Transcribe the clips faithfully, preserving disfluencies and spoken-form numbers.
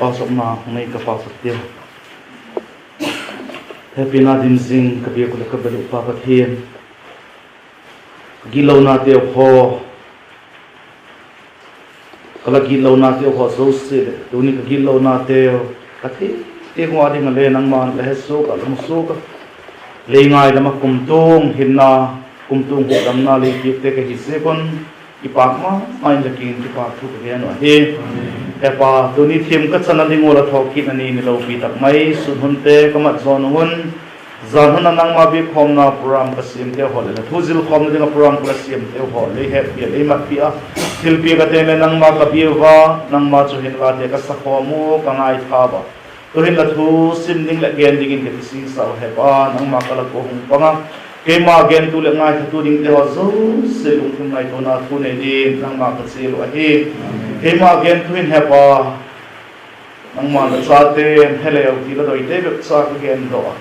Pauchapna hung nei ka, pauchap tiu. Hepina dim zing ka biak uh leh ka bel uh Pa Pathian, ka gitlonateu haw, ka la gitlonateu haw zosia leh tuni ka gitlonateu, ka thi tiang ua ding ah le nangma'n la he suak ah, la mu suak ah, lei ngai lam ah kumtuang hinna, kumtuang hukdamna lei piakte ka hi ziak un, kipâk ma ma in la kiang in kipâk thu ka gen uh ahi. He Pa, tuni thiam ka channa ding ua la thawkitna ni, ni lopi tak mai sun hunte ka mat zaw nung un, zan hun ah nangma biakkhawmna program ka siamteu haw leh la thu zilkhawmna ding ah program ka la siamteu haw, lei hetpi a, lei matpi a, thilpiak a teng leh nangma ka bia ua, nangma chu hinlate ka sakhawm ua, ka ngaitha ua, tu'hin la thu sim ding leh gen dingin ka kisingsa uh. He Pa, nangma ka lak ua hung pang a, keima gentu leh ngaithatu dingte haw zosia lungthim ngaituana thu nei dingin nangma ka chial uh ahi. Keima gentu in He Pa, nangma'n la chate'n he leu ti la doite bep cha ka gen daw a,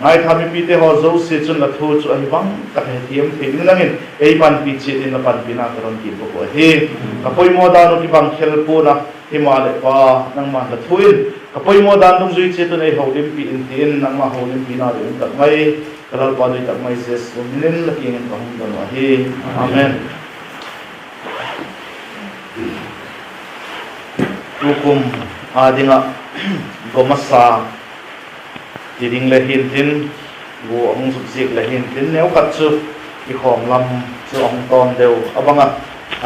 ngaitha mipite haw zosia chun la thu chu ahi bang tak a hethiam thei ding nang in ei panpi chiat in la panpina ka don kit bawk uh ahi. Ka poimaw dan uh kibang khel pua'n a, himaleh Pa, nangma'n la thu in ka poimaw dan dungzui chiat un ei holimpi in ti in nangma holimpina ding um tak mai, ka Lalpa doi tak mai Jesu min in la kiang in ka hung don uh ahi. Amen. Tukum â ding ah gua masa ti ding le hi'ntin, gua a hung zuk ziak le hi'ntin, neukhat chu i khawm lam chu a hung tawm deu a bang a,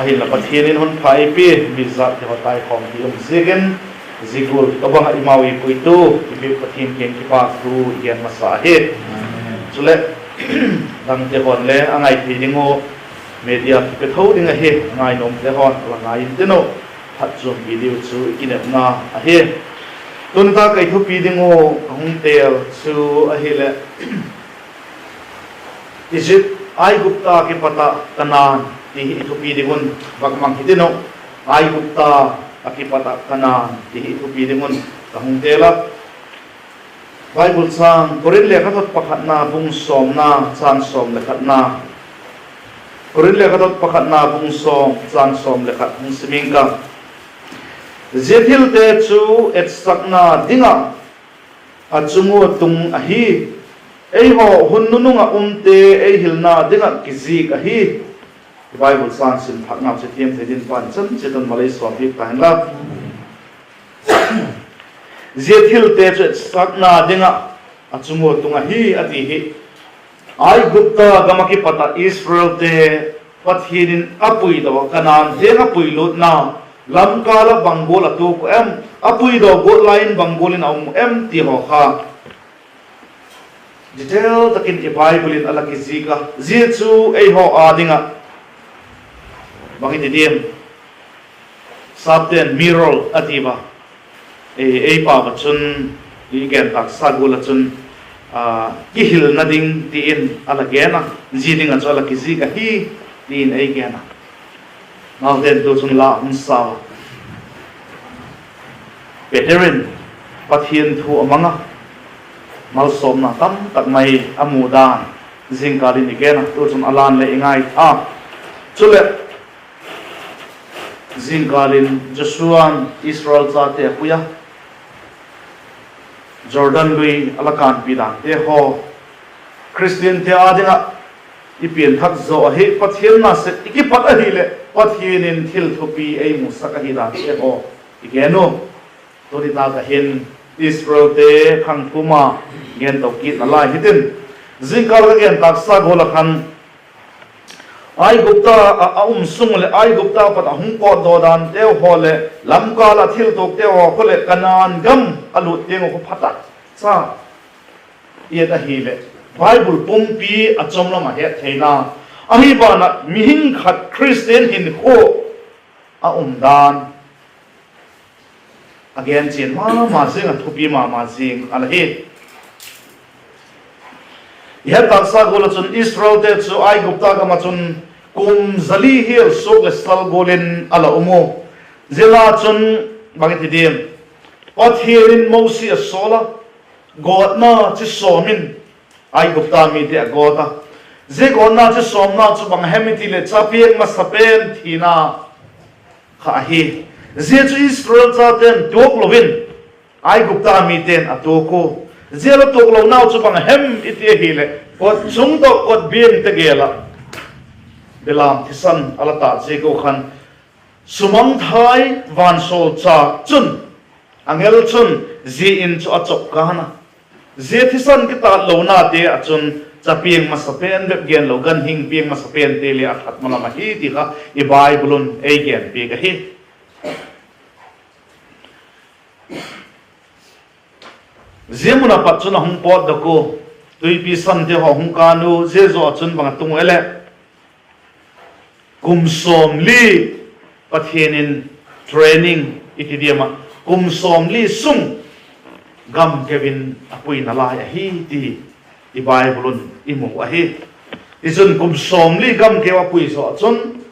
ahinla Pathian in hun pha ei pia, mi zat ti haw taikhawm ti um ziakin, zia gual a bang ah i mau i puitu i biak Pathian kiang kipâk thu i gen masa ahi. Chuleh, dangte haw'n le a ngai thei ding uh, media kipe tho ding ahi, ngainuamte haw'n la ngai intin uh, phatchuampi diu chu i kinepna ahi. Tuni tak ah i thupi ding uh ka hung têl chu ahileh, Egypt, Aigupta kipat ah Kanaan ti hi i thupi ding un, vak mang hitin uh, Aigupta a kipat ah Kanaan ti hi i thupi ding un ka hung têl a. Bible chang, Korinth lekhathot pakhatna bung sawmna chang sawm le khatna, Korinth lekhathot pakhatna bung sawm chang sawm le khat hung sim ing ka. Zia thilte chu etsakna ding ah a chung ua tung ahi, eihaw hun nunung ah umte ei hilna ding ah kizik ahi. Bible chang sim thâknau chu thiam thei dingin Pa'n chan chiat un malei sawmpiak ta hen la. Zia thilte chu etsakna ding ah a chung ua tung ahi a ti hi. Aigupta gam ah kipat ah Israelte Pathian in a puidaw ah Kanaan tiang a puilutna lamkâl ah bang gual a tuak uh em, a puidaw gual lai in bang gual in a um uh em ti haw kha detail tak in i Bible in a la kizik a, zia chu eihaw â ding ah bang i ti diam, sapte'n mirror a ti a, ei pau ah chun, i gen tâksa gual ah chun, kihilna ding ti in a la gen a, zia ding ah chu a la kizik ahi ti in ei gen a. Naute'n tu chun la hung sa a, Peter in Pathian thu a mang a, malsawmna tamtak mai a mu dan zingkâl in i gen a, tu chun a la'n leh i ngai a. Chuleh, zingkâl in Joshua'n Israel chate a pui a, Jordan lui a la kânpi dante haw, Khristiante â ding ah i pianthak zaw ahi, Pathian nasep i kipat ahileh Pathian in thil thupi ei musak ahi dante haw i gen u. Tuni tak ah hin Israelte khangthum a gen to kitna lai hitin, zingkâl ka gen tâksa gual ah khan Aigupta ah a um sung leh Aigupta pat a hung pawtdaw danteu haw leh lamkâl ah thiltuakteu haw khu leh Kanaan gam a lût tiang uh khu pha tak cha i et ahileh, Bible pumpi a chawm lam ah het theina ahi ban ah mihing khat Khristian hinkhua a um dan a gen chian ma ma zing a, thupi ma ma zing a la hi. I het tâksa gual ah chun Israelte chu Aigupta gam ah chun kum za li hial suak leh sal gual in a la um u. Zia la chun bang i ti diam, Pathian in Mosi a sawl a, gawtna chi sawm in Aigupta mite a gawt a. Zia gawtna chi sawmna chu bang hem i ti leh, cha piak masa pen thina kha ahi. Zia chu Israel chate'n tuak lo in, Aigupta mite'n a tuak ua. Zia la tuaklonau chu bang a hem i ti ahileh, kot chung tawh kot biang tegel ah belam thisan a la tât ziak ua khan, sumangthai vansawlchâk chun, angel chun zia In chu a chawp kân a, zia thisan kitâtlonate ah chun cha piang masa pen bep genlo, ganhing piang masa pente le a that ma lam ahi ti kha i Bible un ei genpiak ahi. Zia mun a pat chun a hung pawtdok ua, Tuipi Sante haw hung kân u, zia zaw ah chun bang a tung u e leh, kum sawmli Pathian in training i ti diam ah, kum sawmli sung gam keu in a puina lai ahi ti i Bible un i mu ahi. Tichun kum sawmli gam keu a pui zaw ah chun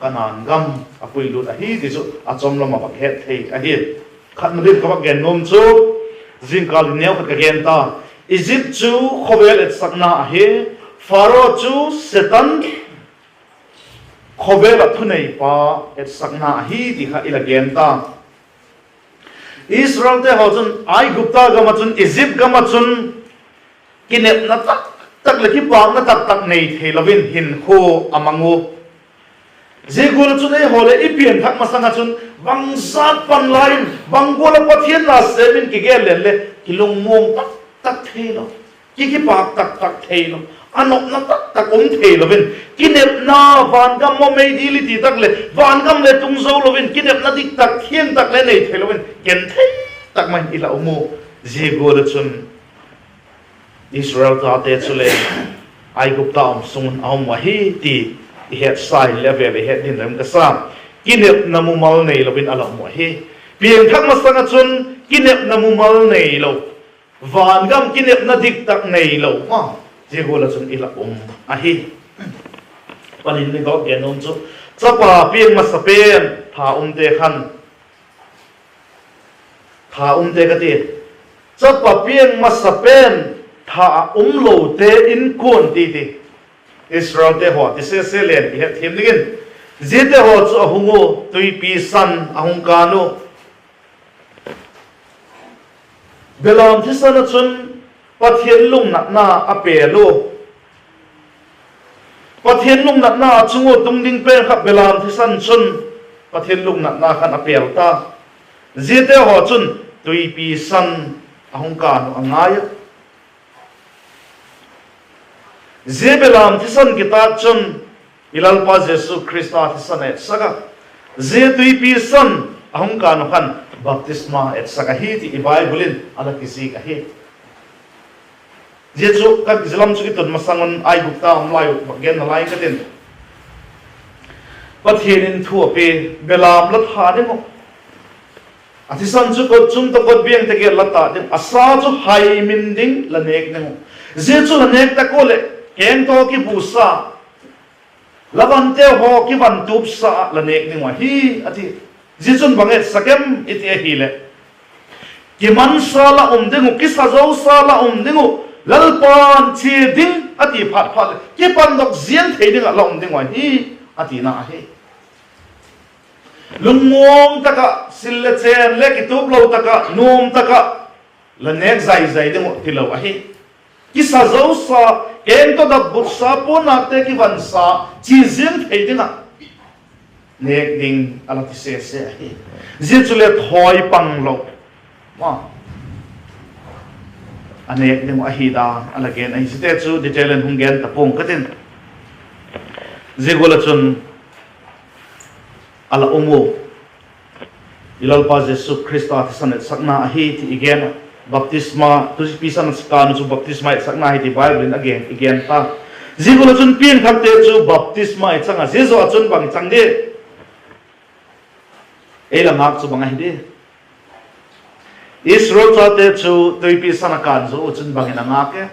Kanaan gam a puilut ahi ti chu a chawm lam ah bak het thei ahi. Khatna ding ka bak gen nuam chu, zingkâl in neu khat ka gen ta. Egypt chu khawvel etsakna ahi. Pharaoh chu Setan khawvel ah thuneipa etsakna ahi ti kha i la gen ta. Israelte haw chun Aigupta gam ah chun, Egypt gam ah chun kinepna taktak leh kipâkna taktak nei theilo in hinkhua a mang u. Zia gual ah chun eihaw leh i pianthak masang ah chun bangzat pan lai in, bang gual ah Pathian nasêm in kigel leng leh kilungmuang taktak theilo, ki kipâk taktak theilo, a nopna taktak um theilo in, kinepna, vangam maw mei dil i ti tak leh vangam le tung zo lo in, kinepna diktak thiang tak le nei theilo in, genthei tak mai in i la um u. Zia gual ah chun Israel chate chule Aigupta um sung un a um ahi ti i hetsa inle, a vêl i het ding lam ka sa. Kinepna mumal neilo in a la um ahi. Piangthak masang ah chun kinepna mumal neilo, vangam kinepna diktak neilo ma, zia gual ah chun i la um ahi. Panin ni dawk gen nuam chu, chapa piang masa pen tha umte khan, tha umte ka ti, chapa piang masa pen tha a umlote inkuan ti ti, Israelte haw ti sese leng i hetthiam dingin, ziate haw chu a hung u, Tuipi San a hung kân u. Belam thisan ah chun Pathian lungnatna a pêl u. Pathian lungnatna a chung ua tung ding pen kha belam thisan chun Pathian lungnatna khan a pêl ta. Ziate haw chun Tuipi San a hung kân uh a ngai a. Zia belam thisan kitâk chun i Lalpa Jesu Khrista thisan a etsak a, zia Tuipi San a hung kân uh khan baptisma etsak ahi ti i Bible in a la kizik ahi. Zia chu ka zia lam chu i tun masang un Aigupta um lai uh genna lai ka tin, Pathian in thu a pia, belam la tha ding uh, a thisan chu kot chung tawh kot biang tegel la tât ding, a sa chu haimin ding la nêk ding uh. Zia chu la nêk tak ua leh kengtaw kibusa, la vante haw kivantupsa ah la nêk ding uh ahi, a ti. Zia chun bang etsak em i ti ahileh, kimansa la um ding uh, kisazosa la um ding uh, Lalpa'n chia ding a ti phat phat leh kipandok ziang thei ding ah la um ding uh ahi, a tina ahi. Lungmuang tak ah, sil le chen le kitup lo tak ah, nuam tak ah la nêk zai zai ding uh tilo ahi. Kisazosa, kengtaw dap butsa, puannâkte kivansa, chia ziang thei ding ah nêk ding a la ti sese ahi. Zia chule thawi pang lo a nêk ding uh ahi dan a la gen ahi. Ziate chu detail in hung gen ta pua'ng ka tin, zia gual ah chun a la um u. I Lalpa Jesu Khrista thisan etsakna ahi ti i gen a, baptisma, Tuipi San a kân uh chu baptisma etsakna ahi ti Bible in a gen, i gen ta. Zia gual ah chun piangthakte chu baptisma i chang a, zia zaw ah chun bang i chang di? Ei la ngâk chu bang ahi di? Israel chate chu Tuipi San a kân zaw uh chun bangin a ngâk e?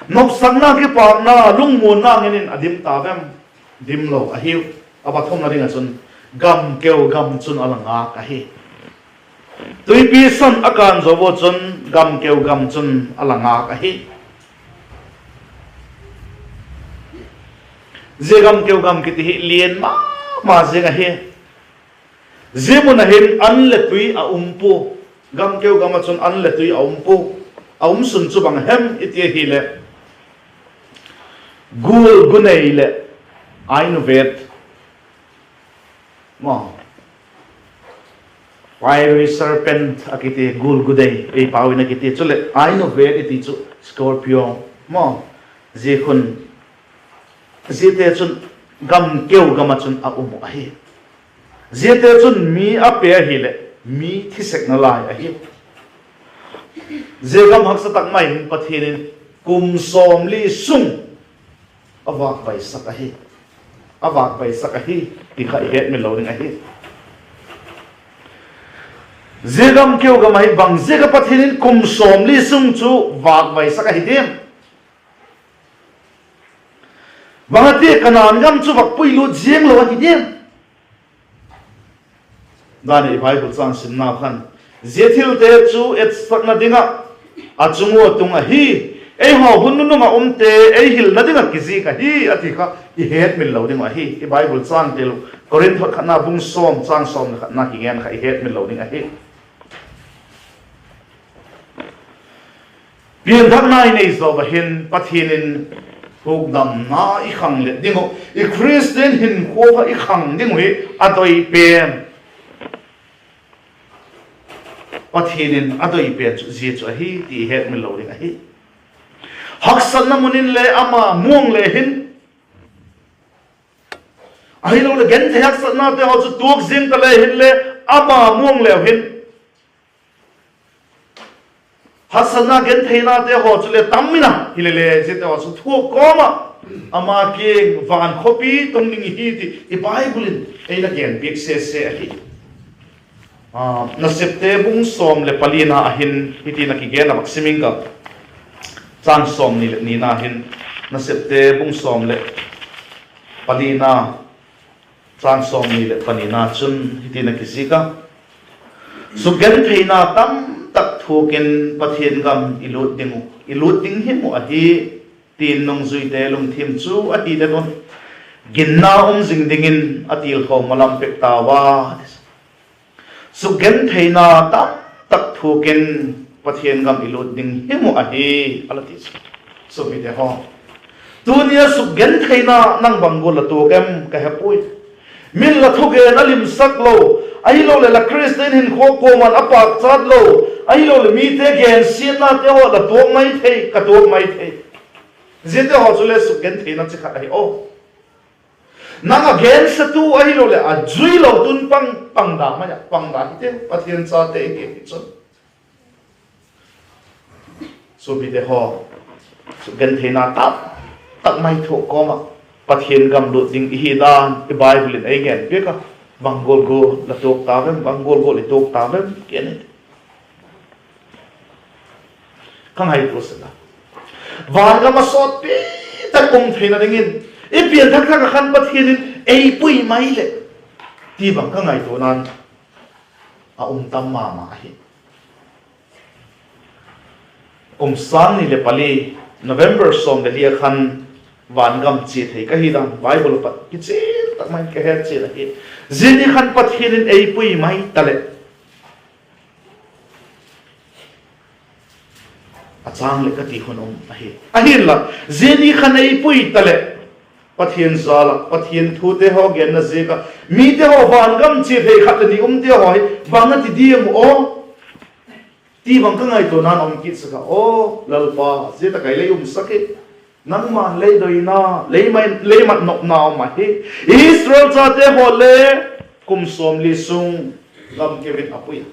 Nopsakna, kipâkna, lungmuanna ngin in a dim ta vem? Dim lo ahiu. A pathumna ding ah chun gam keu gam chun a la ngâk ahi. Tuipi San a kân zaw ua chun gam keu gam chun a la ngâk ahi. Zia gam keu gam kiti hi lian ma ma zing ahi. Zia mun ah hin an le tui a um pua, gam keu gam ah chun an le tui a um pua. A um sun chu bang hem i ti ahileh, gul gunei leh ainuvet, maw, fiery serpent a kiti, gul gunei ei pau in a kiti, chuleh ainuvet i ti chu scorpion, maw, zia khun, ziate chun gam keu gam ah chun a um uh ahi. Ziate chun mi a pe ahileh, mi thi sekna lai ahi. Zia gam haksa tak mai hin Pathian in kum sawmli sung a vâkvaisak ahi, a vâkvaisak ahi, ti kha i hetmil lo ding ahi. Zia gam keu gam ah hin bang ziak ah Pathian in kum sawmli sung chu vâkvaisak ahi diam? Bang a ti Kanaan gam chu va puilut ziang lo ahi diam? Dan i Bible châng simnau khan, zia thilte chu etsakna ding ah a chung ua tung ahi, eihaw hun nunung ah umte ei hilna ding ah kizik ahi, a ti kha i hetmil lo ding uh ahi. I Bible chângte lu, Korinth hot khatna bung sawm châng sawm leh khatna kigen kha i hetmil lo ding ahi. Pianthakna i nei zaw ah hin Pathian in hukdamna i khang let ding uh, i Khristian hinkhua kha i khang ding uh hi a doi pen. Pathian in a doi pen chu zia chu ahi ti i hetmil lo ding ahi. Haksatna mun in le ama muang le hin, ahiloleh genthei haksatnate haw chu tuak ziang ta le hinle, ama muang leu hin, haksatna gentheinate haw chu le tam in a hile le, ziate haw chu thuak kawm ah, ama kiang van khawpi tung ding i hi ti i Bible in ei la genpiak sese ahi. Nasepte bung sawm leh palina ah hin hiti'n a kigen a, vak sim ing ka. Châng sawmni leh nina hin, Nasepte bung sawm leh palina, châng sawmni leh panina chun hiti'n a kizik a: Sukgentheina tamtak thuak in Pathian gam i lût ding uh, i lût ding him uh ahi, ti'n nungzuite lungthim chu ahi den un, ginna um zing dingin a tilkhawm a lam pek tau a. Sukgentheina tamtak thuak in Pathian gam i lût ding him uh ahi, a la ti chu. Suapite haw, tuni a sukgentheina nang bang gual la tuak em ka he puai. Min la thugen a limsak lo, ahiloleh la Khristian hinkhua kuama'n a pâkchat lo, ahiloleh mite gensiatnate haw la tuak mai thei, ka tuak mai thei. Ziate haw chu le sukgentheina chi khat ahi aw. Nang a gensiatu ahiloleh a zui lo tu'n pang, pang da mai a, pang da hite, Pathian chate i hi chun. Suapite haw, sukgentheina tamtak mai thuak kawm ah Pathian gam lût ding i hi dan i Bible in ei genpiak a. Bang gual gual la tuak ta vem, bang gual gual i tuak ta vem, kian i ka ngaitua sek a. Van gam a sawtpi tak um theina dingin i pianthak thak ah khan Pathian in ei pui mai leh, ti bang ka ngaituana'n a um tam ma ma ahi. Kum sâng ni leh pali, November sawm leh li a khan van gam chia thei ka hi dan Bible ah pat kichian tak mai in ka het chian ahi. Zia ni khan Pathian in ei pui mai taleh, a châng leh ka ti hun um ahi. Ahinla, zia ni khan ei pui taleh, Pathian jal ah Pathian thute haw genna ziak ah mite haw van gam chia thei khat leh ni umte haw hi bang a ti diam aw, ti bang ka ngaituana'n um kit sek a. Aw Lalpa, zia tak ah i lei umsak hi, nangma'n lei doina, lei mat nopna um ahi. Israel chate haw le kum sawmli sung gam keu in a pui a.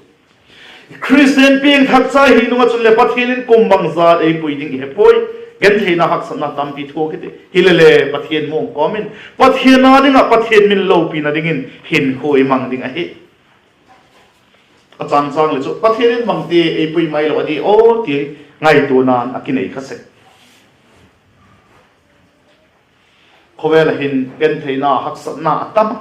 Khristian piangthak cha hi nung ah chun leh Pathian in kum bangza ei pui ding i he puai. Gentheina haksatna tampi thuak i ti hile le, Pathian muang kawm in, Pathian â ding ah Pathian min lopina dingin hinkhua i mang ding ahi. A châng châng leh chu Pathian in bangti ei pui mai lo a di aw ti ngaituana'n a kinei kha sek. Khawvel ah hin gentheina haksatna a tam a,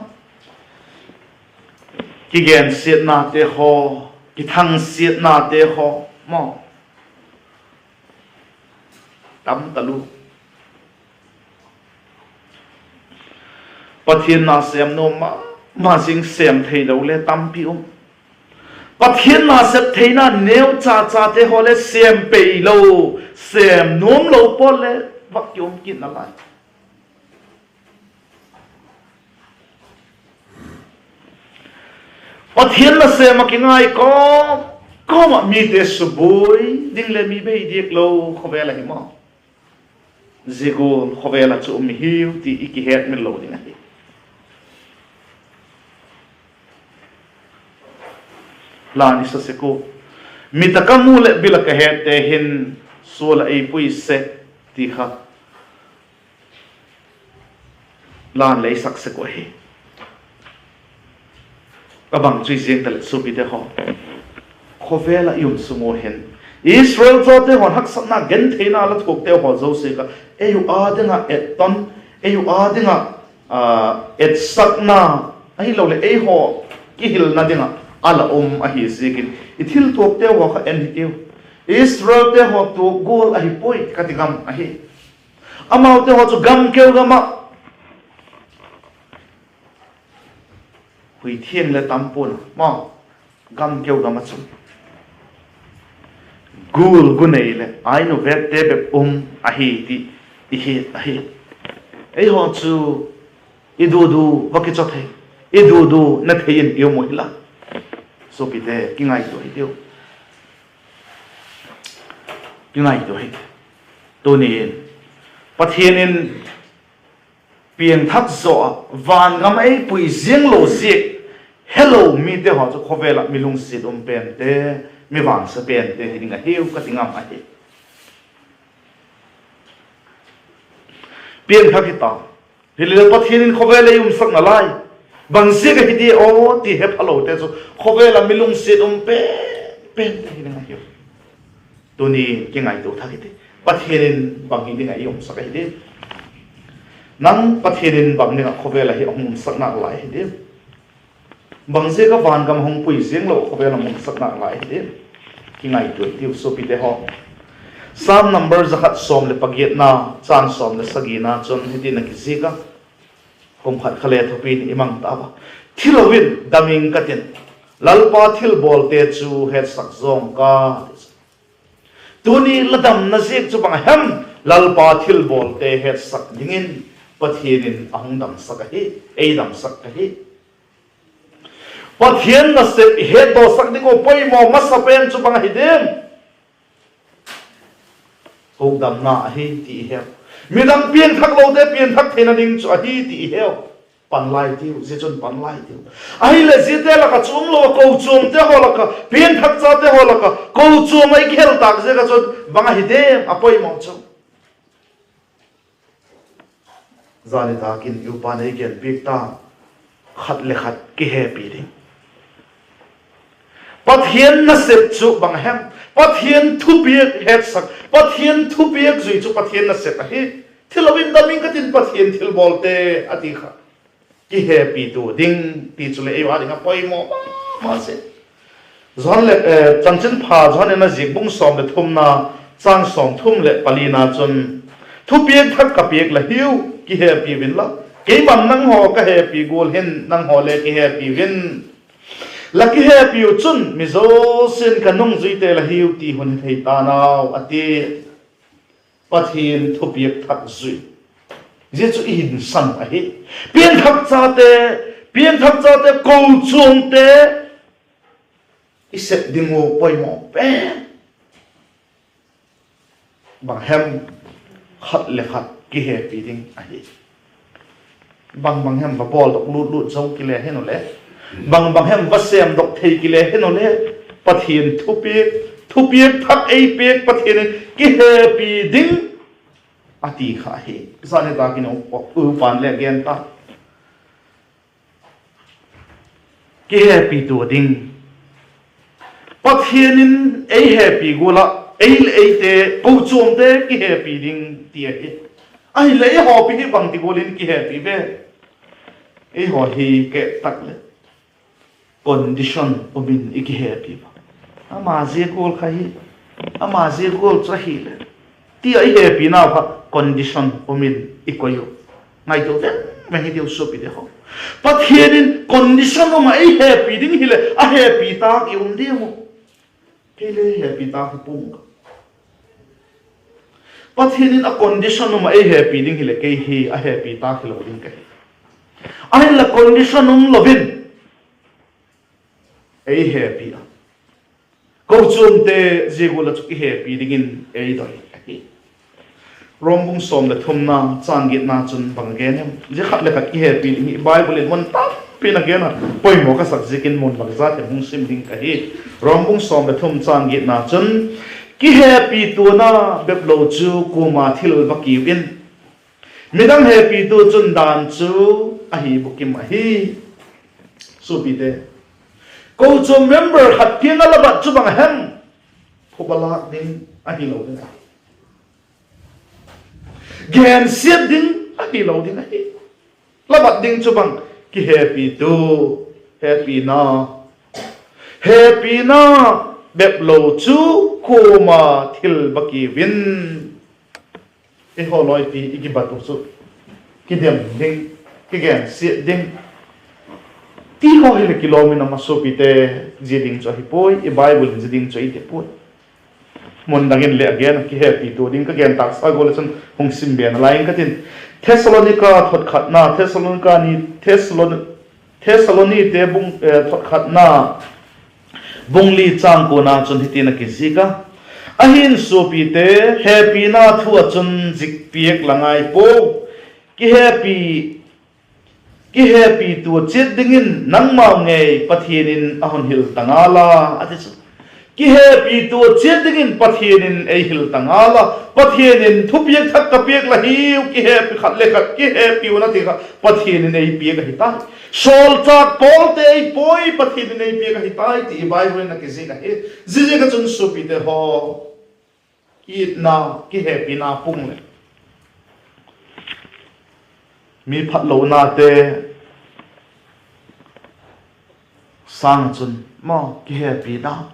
kigensiatnate haw, kithangsiatnate haw maw, tam talu. Pathian na sêm nuam ma ma zing sêm theilo le tampi um. Pathian nasep theina neucha chate haw le sêm peilo, sêm nuamlo pawl le vak ki um kit nalai. Pathian nasêm ah kingai kawm kawm ah mite subuai ding leh mi bei diak lo khawvel ahi maw. Zia gual khawvel ah chu um i hiu ti i kihetmil lo ding ahi. Lan i sa sek ua, mit a ka mu leh bil ah ka hette hin sual ah ei pui sek ti kha lan lei sak sek uh ahi. A bang chu i ziang ta leh suapite haw, khawvel ah i um sung ua hin Israel chate haw'n haksatna gentheina la thuakteu haw zosia kha ei uh â ding ah etton, ei uh â ding ah etsakna ahiloleh ei haw kihilna ding ah a la um ahi ziakin i thil tuakteu haw kha en hitiu. Israelte haw tuak gual ahi puai ka ti ngam ahi. Amaute haw chu gam keu gam ah hui thiang le tam pua'n a maw, gam keu gam ah chun gul gu nei leh ainuvêtte bep um ahi ti i hiat ahi. Ei haw chu i du du va kichaw thei, i du du na thei in i um uh hi la. Suapite, kingaitua hitiu. Kingaitua hi. Tuni'n Pathian in piangthak zaw ah vangam ah ei pui ziang lo ziak helo mite haw chu khawvel ah mi lungsiat um pente, mi vangsa pente hi ding ahiu ka ti ngam ahi. Piangthak hi ta, hilele Pathian in khawvel ei umsak nalai, bang ziak ahi di aw ti he phalote chu khawvel ah mi lungsiat um pen pente hi ding ahiu. Tuni'n kingaitua thak hiti, Pathian in bang hi ding ah ei umsak ahi di? Nang Pathian in bang ding ah khawvel ah hi a hung umsak nalai hi di? Bang ziak ah vangam hung pui ziang lo khawvel ah hung umsak nalai hi di? Kingaitua hitiu suapite haw. Sam number za khat sawm leh pagiatna, châng sawm leh sagina chun hitin a kizik a, kum khat kha le thupi'n i mang ta a, thi lo in dam ing ka tin, Lalpa thilbawlte chu hetsak zawng ka, ti chu. Tuni la damna ziak chu bang a hem? Lalpa thilbawlte hetsak dingin Pathian in a hung damsak ahi, ei damsak ahi. Pathian nasep i hetdawsak ding uh poimaw masa pen chu bang ahi diam? Hukdamna ahi ti i heu. Midang piangthak lote piangthak theina ding chu ahi ti i heu. Pan lai tiu, zia chun pan lai tiu. Ahileh ziate lak ah chu um lo a, kochuamte haw lak ah, piangthak chate haw lak ah kochuam ah i kihel tâk ziak ah chun bang ahi diam a poimaw chu? Zani tak in i upa'n ei genpiak ta, khat le khat kihepi ding. Pathian nasep chu bang a hem? Pathian thupiak hetsak, Pathian thupiak zui chu Pathian nasep ahi. Thi lo in dam ing ka tin, Pathian thilbawlte, a ti kha. Kihepitua ding ti chuleh ei ua ding ah poimaw ma ma si. Johan leh, eh, Chanchinpha Johan in a zik bung sawm leh thumna, châng sawmthum leh palina chun, thupiak thak ka piak la hiu, kihepiu inla, keima'n nanghaw ka hepi gual hin nanghaw le kihepiu in. La kihepiu chun mi zosia'n ka nungzuite la hiu ti hun hethei ta'n au, a ti. Pathian thupiak thak zui, zia chu i hinsan ahi. Piangthak chate, piangthak chate, kochuamte i sep ding uh poimaw pen bang hem? Khat le khat kihepi ding ahi. Bang bang hem va bawldok lût lût zo kile hen u le, bang bang hem va sêmdok thei kile hen u le, Pathian thupiak, thupiak thak ei piak Pathian in kihepi ding, a ti kha ahi. Zani tak in upa'n le gen ta, kihepitua ding. Pathian in ei hepi gual ah ei leh eite, kochuamte kihepi ding ti ahi. Ahileh eihaw pi hi bangti gual in kihepi ve? Eihaw hi kei tak leh condition um in i kihepi a. Ama zia gual kha hi, ama zia gual chu ahileh, ti a i hepinau kha condition um in i koi uh. Ngaitua ven Meng hi tiu suapite haw. Pathian in condition um ah ei hepi ding hileh a hepi tâk i um diam u? Kei le hepi tâk hi pum ka. Pathian in a condition um ah ei hepi ding hileh kei hi a hepi tâk hilo ding ka hi. Ahinla condition um lo in ei hepi a, kochuamte zia gual ah chu kihepi dingin ei doi ahi. Rom bung sawm leh thumna châng giatna chun bang a gen em? Zia khat le khat kihepi ding hi Bible in mun tampi in a gen a, poimaw ka sak ziakin mun bangza thei hung sim ding ka hi. Rom bung sawm leh thum châng giatna chun, Kihepituana beplo chu kuama thil va kiu in, midang hepitu chun dan chu ahi bukim ahi. Suapite, kochuam member khat kiang ah la bat chu bang a hem? Phuba lâk ding ahilo ding ahi. Gensiat ding ahilo ding ahi. La bat ding chu bang? Kihepitu, hepina, hepina beplo chu kuama thil va kiu in. Eihaw lawipi i kibat uh chu kidem ding, kigensiat ding ti haw hileh kilawm in a ma suapite, zia ding chu ahi puai, i Bible in zia ding chu ei ti puai. Mun dang in le a gen a, kihepitu ding ka gen tâksa gual ah chun hung sim be nalai ing ka tin. Thessalonika thot khatna, Thessalonika ni, Thessalon-, Thessalonite bung, eh, thot khatna, bung li châng kuana chun hitin a kizik a: Ahi'n suapite, hepina thu ah chun zik piak la ngai puau. Kihepi, kihepitua chiat dingin nangmau ngei Pathian in a hun hil ta ngal a, a ti chu. Kihepitua chiat dingin Pathian in ei hil ta ngal a, Pathian in thupiak thak ka piak la hiu, kihepi khat le khat, kihepi un a ti kha, Pathian in ei piak ahi tai. Sawlchâk Paulte ei puai, Pathian in ei piak ahi tai ti i Bible in a kizik ahi. Ziaziak ah chun suapite haw, itna, kihepina pung leh mi phatlonate sâng ah chun maw, kihepina,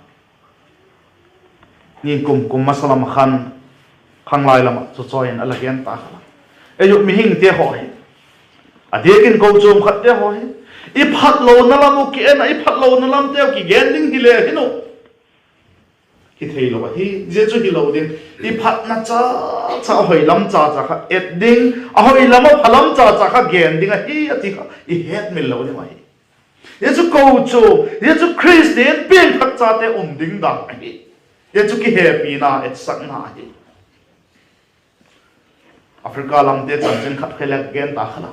ningkum kum masa lam ah khan khanglai lam ah chu chawi in a la gen ta kha la. Ei uh mihingte haw hi, a diak in kochuam khatte haw hi, i phatlona lam uh ki en ah, i phatlona lamteu kigen ding hile hin uh kitheilo ahi. Zia chu hilo ding. I phatna chacha, a hoi lam chacha kha et ding, a hoi lam, a pha lam chacha kha gen ding ahi a ti kha i hetmil lo ding ahi. Zia chu kochuam, zia chu Khristian piangthak chate um ding dan ahi. Zia chu kihepina etsakna ahi. Africa lamte chanchin khat kha le gen ta kha la.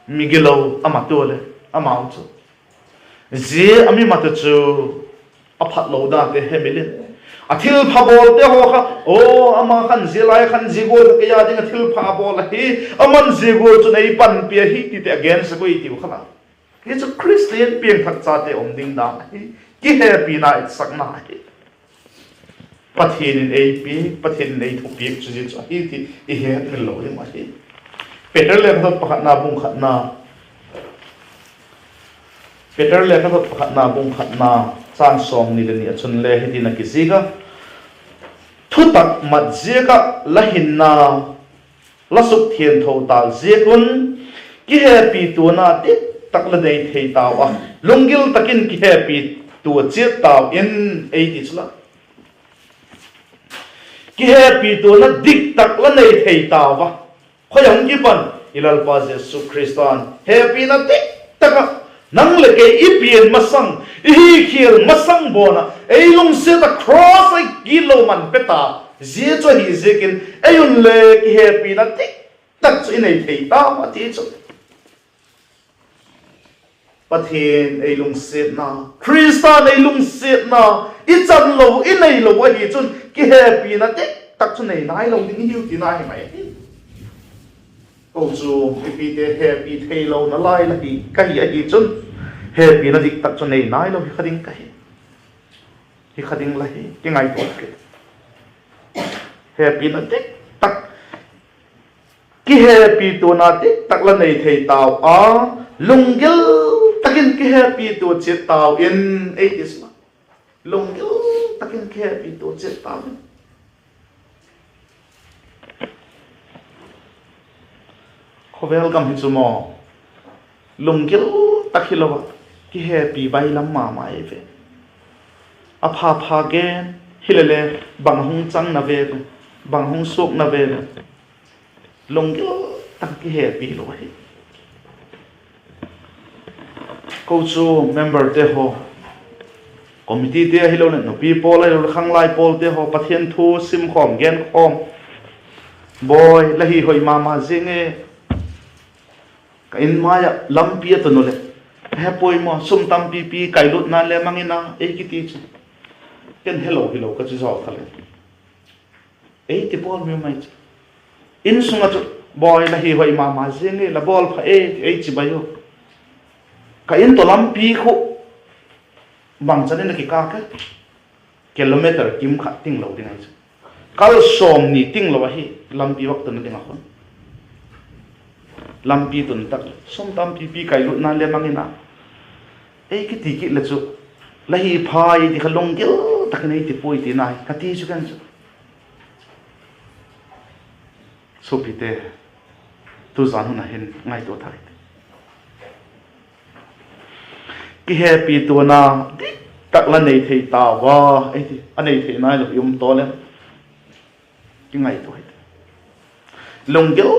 Migilo a mat u leh, amau chu, zia a mi mat u chu a phatlonate hemil in, a thilpha bawlte haw kha, aw, ama khan zia lai khan zia gual kha kei â ding a thilpha a bawl ahi, aman zia gual chun ei panpi ahi ti te a gensak ui tiu kha la. Hi chu Khristian piangthak chate um ding dan ahi. Kihepina etsakna ahi. Pathian in ei piak, Pathian in ei thupiak chu zia chu ahi ti i hetmil lo ding ahi. Peter lekhathot pakhatna bung khatna, Peter lekhathot pakhatna bung khatna, châng sawmni leh ni ah chun le hitin a kizik a: Thutak mat ziak ah la hinna la sukthiangtho tâk ziak un, kihepituana diktak la nei thei tau a, lunggil tak in kihepitua chiat tau in, ei ti chu la. Kihepituana diktak la nei thei tau a. Khoi a hung kipan? I Lalpa Jesu Khrista'n hepina diktak ah nang leh kei i pian masang, i hikhial masang bawn ah ei lungsiat ah cross ah i gitlo man pe ta. Zia chu ahi ziakin ei un le kihepina diktak chu i nei thei tau a ti chu. Pathian ei lungsiatna, Khrista'n ei lungsiatna i chan lo, i nei lo ahi chun kihepina diktak chu nei nailo ding i hiu tina hi mai hi. Kochuam mipite hepi theilona lai la hi ka hi ahi chun, hepina diktak chu nei nailo hi kha ding ka hi. Hi kha ding la hi, kingaitua kit. Hepina diktak, kihepituana diktak la nei thei tau a, lunggil tak in kihepitua chiat tau in, ei ti sua. Lunggil tak in kihepitua chiat tau in. Khawvel gam hi chu maw, lunggil tak hilo ah, kihepi bailam ma ma ei ve. A pha pha gen hile le, bang hung chang na ve, bang hung suak na ve, lunggil tak kihepi lo ahi. Kochuam memberte haw, committeete ahiloleh nupi pawl ahiloleh khanglai pawlte haw, Pathian thu sim khawm, gen khawm, Bawi, la hi hoi ma ma ziang e, ka in mai ah lampi a tun u leh, he poimaw, sum tampipi kailutna le mang in a, ei kiti chu, ken helo hilo ka chi zaw kha le, ei ti bawl mi mai chu. In sung ah chu, Bawi, la hi hoi ma ma ziang e, la bawl pha e, ei chibai u. Ka in tawh lampi khu bangchan in a kikâl a, kilometer kim khat tinglo ding ahi chu, kal sawmni tinglo ahi, lampi vak tun ding ah khun. Lampi tun tak leh sum tampipi kailutna le mang in a, ei kiti kit leh chu, la hi phai ti kha lunggil tak in ei ti puai ti nai ka ti chu ken chu. Suapite, tuzan hun ah hin ngaitua thak i ti, kihepituana dik tak la nei thei tau a, ei ti, a nei thei nai lo i um tawl em? Kingaitua i ti, lunggil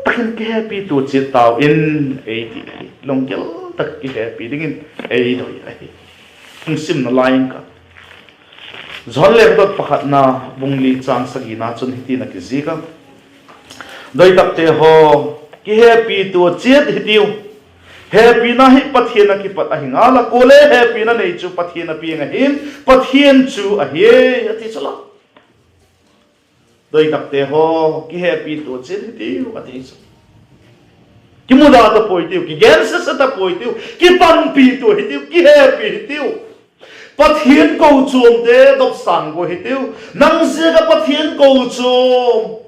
tak in kihepitua chiat tau in, ei ti ahi. Lunggil tak kihepi dingin ei doi ahi. Hung simna lai ing ka, Johan lekhathot pakhatna, bung li châng sagina chun hitin a kizik a: Doi takte haw, kihepitua chiat hitiu. Hepina hi Pathian ah kipat ahi ngal a, kuale hepina nei chu Pathian a piang ahi'n, Pathian chu ahi, a ti chu la. Doi takte haw, kihepitua chiat hitiu a ti chu. Kimuda ta puai tiu, kigensia ta puai tiu, kipanpitua hitiu, kihepi hitiu. Pathian kochuamte dopsâng gua hitiu. Nang ziak ah Pathian kochuam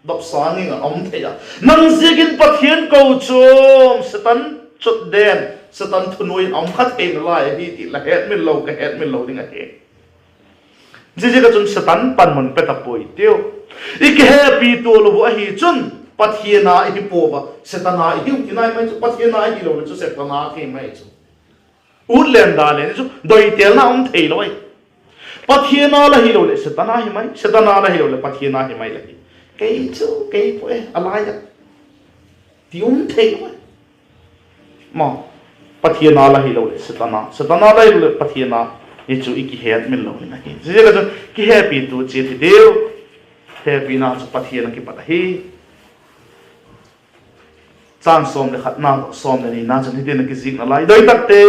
dopsâng in a um thei a, nang ziak in Pathian kochuam Setan chutden, Setan thunuai in a um kha theina lai ahi ti la hetmil lo, ka hetmil lo ding ahi. Ziaziak ah chun Setan panmun pe ta puai tiu. I kihepitua lo uh ahi chun Pathian â i hi pua a, Setan â i hiu ti nai mai chu. Pathian â i hilo leh chu Setan â hi mai chu. Ut len da len chu doitelna um theilo ahi. Pathian â la hilo leh Setan â hi mai, Setan â la hilo leh Pathian â hi mai la hi. Kei chu kei pua e a lai a ti um theilo ahi. Maw, Pathian â la hilo leh Setan â, Setan â la hilo leh Pathian â, hi chu i kihetmil lo ding ahi. Ziaziak ah chun kihepitua chiat hitiu. Hepina chu Pathian ah kipat ahi. Châng sawm leh khatna tawh sawm leh nina chun hitin a kizikna lai: Doi takte,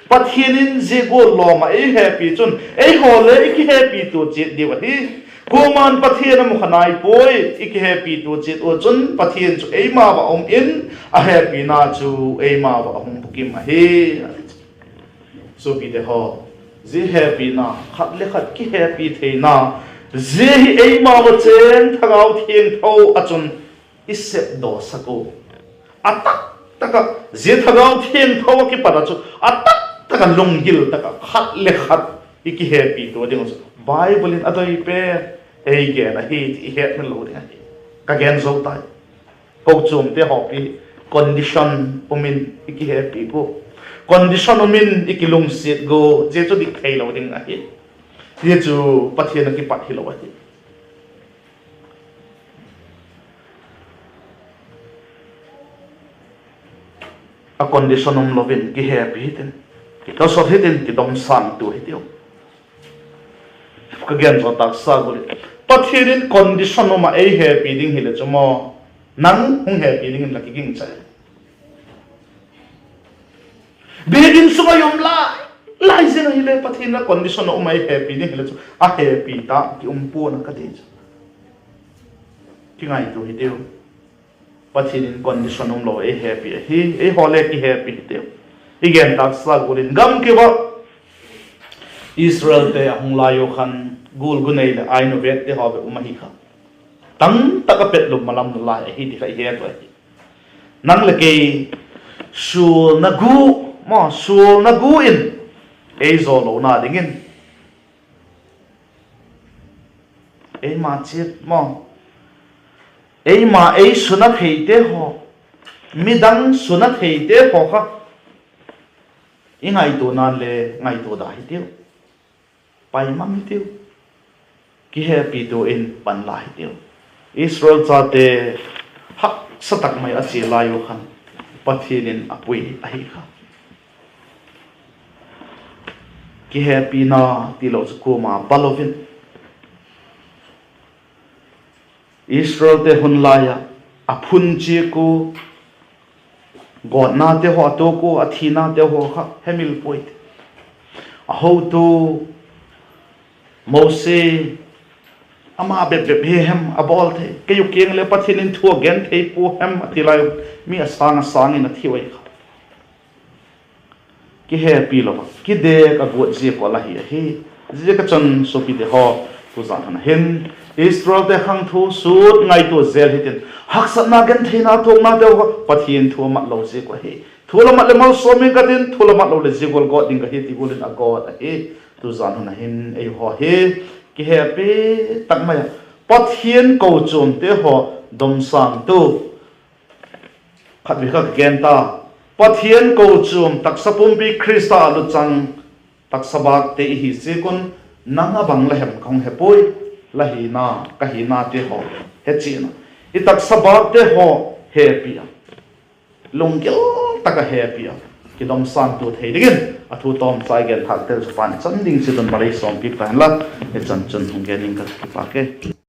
Pathian in zia gual lawm ah ei hepi chun eihaw le i kihepitua chiat diu ahi. Kuama'n Pathian a mu kha nai puai. I kihepitua chiat ua chun Pathian chu eimau ah um in, a hepina chu eimau ah a hung bukim ahi. Suapite haw, zia hepina, khat le khat kihepi theina, zia hi eimau ah chêng Thagau Thiangtho ah chun i sepdawsak ua, a taktak ah zia Thagau Thiangtho ah kipat ah chu a taktak ah lunggil tak ah khat le khat i kihepitua ding uh chu Bible in a doi pen ei gen ahi ti i hetmil lo ding ahi. Ka gen zo tai. Kochuamte hawpi, condition um in i kihepi ua, condition um in i kilungsiat ua, zia chu dik theilo ding ahi. Zia chu Pathian ah kipat hilo ahi. A condition umlo in kihepi hitin, kitawsawt hitin, kidomsângtua hitiu. Ka gen zaw tâksa gual in, Pathian in condition um ah ei hepi ding hileh chu maw, nang hung hepi dingin la kiging cha. Biakin sung ah i um lai, lai zing ahile Pathian a condition a um a ei hepi ding hileh chu a hepi ta ki um pua'n a ka ti chu. Kingaitua hitiu. Pathian in condition umlo ei hepi ahi, eihaw le kihepi hitiu. I gen tâksa gual in gam kiu ah Israelte a hung lai u khan gul gu nei leh ainu vêtte haw bep um ahi kha. Tamtak a petlum malam nalai ahi ti kha i het u ahi. Nang leh kei sualna gu, maw, sualna gu in ei zawlona dingin eima chiat maw, eima ei suna theite haw, midang suna theite haw kha i ngaituana'n le ngaitua da hitiu, paimang hitiu, kihepitua in panla hitiu. Israel chate haksa tak mai a chia lai u khan Pathian in a pui ahi kha. Kihepina tilo chu kuama bal lo in, Israelte hun lai ah a phun chiak u, gawtnate haw a tuak u, a thinate haw kha hemil puai ti. A hotu Mosi, ama bep bep hi hem a bawl thei, kei u kiang le Pathian in thu a gen thei pua hem a ti lai, mi a sâng a sâng in a thi ui kha. Kihepi lo a, kidek a guat ziak u a la hi ahi. Ziak a chun suapite haw, tuzan hun a hin Israelte khang thu sut ngaitua zel hitin, haksatna gentheina tuaknate haw Pathian thu a mat lo ziak u ahi. Thu la mat leh malsawm ing ka tin, thu la mat lo leh zia gual gawt ding ka hi ti gual in a gawt ahi. Tuzan hun a hin ei haw hi kihepi tak mai a, Pathian kochuamte haw domsângtu, khatvei kha ka gen ta, Pathian kochuam taksa pumpi Khrista a luchang taksa bâkte i hi ziak un, nang a bang la hem ka hung he puai, la hina, ka hinate haw he chian a, i taksa bâkte haw hepi a, lunggil tak a hepi a, kidomsângtu thei dingin a thu tawmchai gen thâkte chu pan i chan ding chiat un malei sawmpiak ta hen la, i chan chun hung gen ing ka, kipak e.